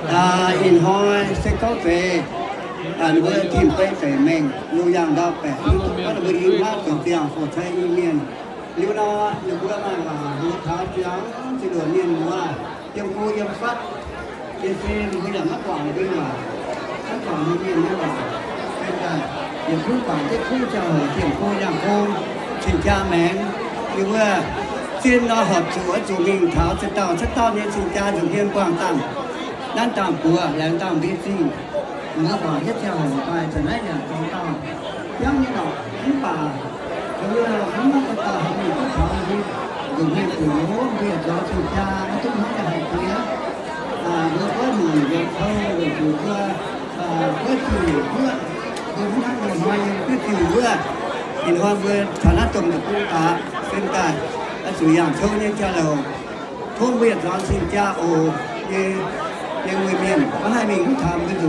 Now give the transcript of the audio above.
Ih hnoi se gorngv zeiz mbuo tim beiv zeic mengh lungh yaangh ndau baeqc, mbuo i hmuangv zoux ziangh hoc cai Iu-Mienh. Liuz nor, ninh mbuo maaih waac mbuo taux ziangx zinh nduoc mienh muoz, yiem go yiem fatv, yie se mbuo yaac maiv guangc mbuo waac, maiv guangc mbuo mienh nyei waac. Sen daaih yietc zungv guangc jienv kuv ziangh hoc, ziangh go yangh gong, cing-jaa maengx. Ninh mbuo zinh nor horpc zuqc oix zuqc mingh taux zinh dauh zinh dauh nyei cing-jaa nza'hmien buangh dangh, nanv dangh buoz, laengz dangh mbeix zingh. Mbuo guangc jienv ziangh hoc daaih, zanc naaiv yaac zoux dauh biangv nyei lorqc. Mv baac mbuo mv maaih dauh dauh haih mingh duqv taux nza'hmien gu'nyuoz, mbuo yietc zuangx cing-jaa maiv duqv hnangv yaac haih jiex. Mbuo goiv mueic yiem kou weic zuqc mbuo goiv ziuc wuov, mbuo mv hnangv loz-hnoi yiem duqv ziuc wuov. Ih hnoi mbuo taux naaiv domh deic-bung daaih, sen daaih oix zuqc yangh touv nyei jauv-louc. Tov mbuo yietc zuangx cing-jaa oc. Yie, yie weic mienh maiv haih mingh mv taux mbuo nzunc